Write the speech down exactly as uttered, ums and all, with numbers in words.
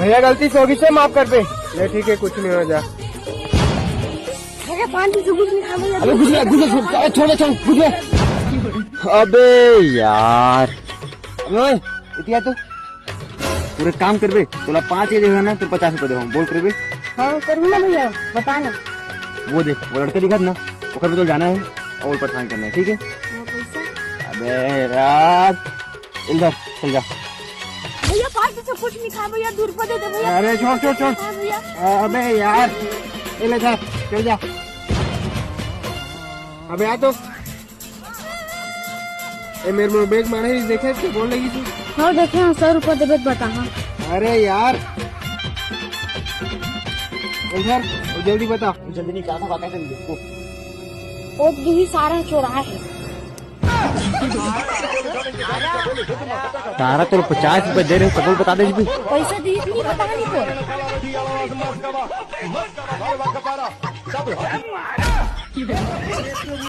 भैया, गलती से होगी से माफ कर दे। ले ठीक है, कुछ नहीं हो जा। भैया, पाँच सौ कुछ नहीं खाबो भैया। अबे घुस ले, घुस ले, अबे छोड़ दे, छोड़, घुस ले। अबे यार। अबे ओए, इतिया तो। पूरे काम करबे, तोला पाँच के देबे ना, तो पचास रुपए देबो। बोल करबे। हाँ, करूँ ना भैया, बता ना। वो देख, वो लड़का दिखा ना, ओकर पे तो जाना है और परेशान करना है, ठीक है? वो पैसा? अबे यार, इधर चल जा। भैया, पाँच सौ कुछ नहीं खाबो भैया, दो रुपया दे दे भैया। अरे छोड़, छोड़, छोड़। हाँ भैया। अबे यार, ये ले जा, चल जा। अबे आ तो। ए, मेरे में बैग मारे ही देखे, तू बोल लगी तू। हाँ, देखे हैं, सौ रुपया देबे तो बता, हाँ। अरे यार। इधर, जल्दी बता। जल्दी नहीं, क्या था, बता जल्दी। वो भी सारा चोरा है। तारा तो पचास रुपए दे रहे, तब बता दे जी। पैसा दी कि नहीं, पता नहीं कौन।